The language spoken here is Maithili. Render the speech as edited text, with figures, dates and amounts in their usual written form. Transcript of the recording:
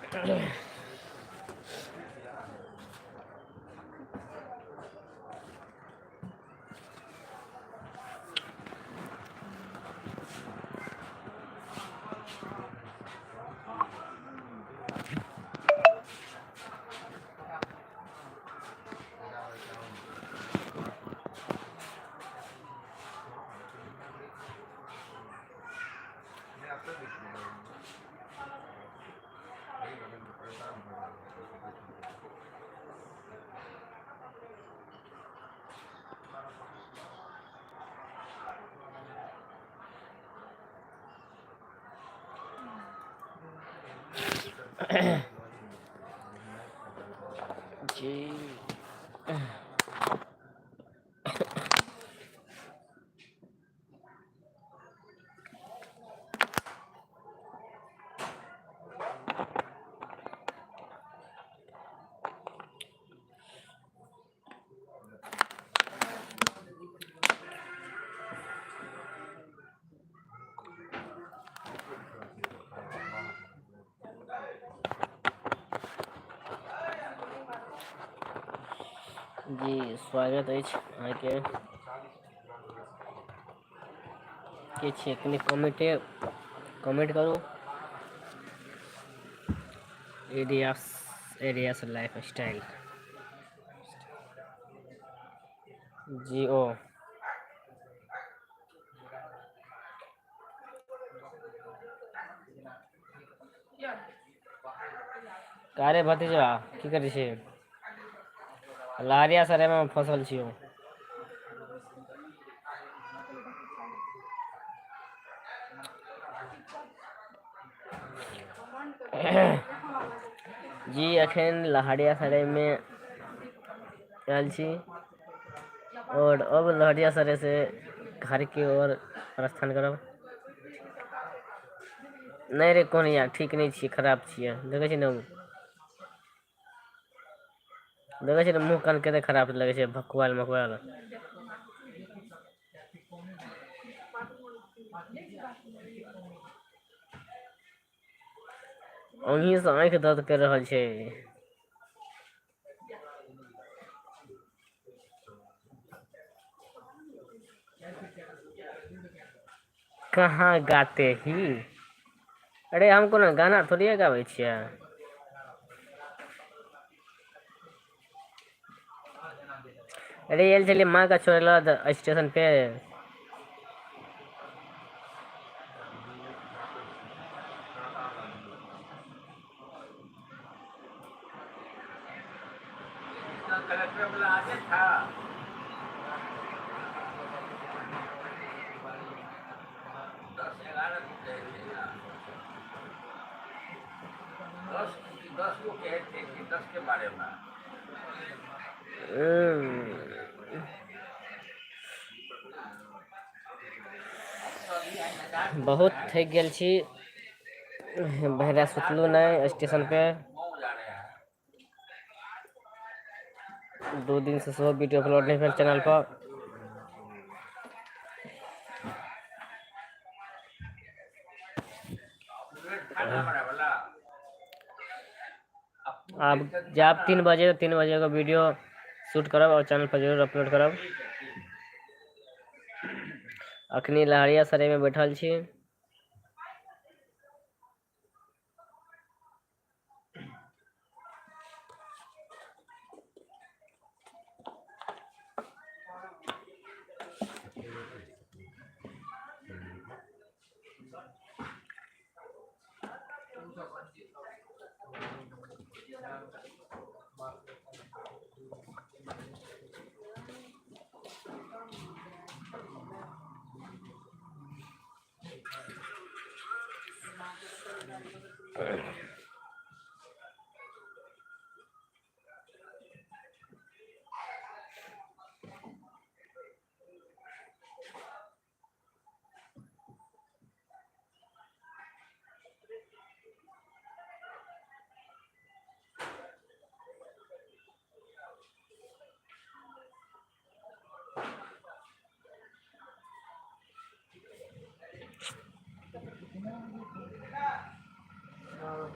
जी। जी स्वागत अछि अहाँके। के छियै कनि कमेंटे कमेंट करू। एरियास एरियास लाइफ स्टाइल जी ओ। कारे भतीजवा की करै छी? लहरिया सरायमे फसल छियौ। जी अखन लहरिया सरायमे आयल छी और अब लहरिया सराय से घर के ओर प्रस्थान करब। नहि रे कोनिया ठीक नहि छियै, खराब छियै। देखै छी ने, देखै छी ने, मुँह कान कते खराब लगै छै, भकुआयल मकुआयल। ओंघी से आँखि दर्द कर रहल छै। कहाँ गाते ही? अरे हम कोनो गाना थोड़िए गाबै छियै। अरे आयल छलियै माँ के छोड़ै लए स्टेशन पे। कलेक्टर वाला आगे था। 10 11 को कहे थे ना, 10 10 को कहे थे कि 10 के बारे में। बहुत थकि गेल छी, भरि राति सुतलहुँ नहि स्टेशन पे। गाँव जा रहे हैं। 2 दिन से सेहो वीडियो अपलोड नहि भेल चैनल पर। खाना बनाए वाला। आब जायब 3 बजे, 3 बजे के वीडियो शूट करब और चैनल पर जरूर अपलोड करब। ठीक है, ठीक। अखनी लहरिया सरायमे बैठल छी।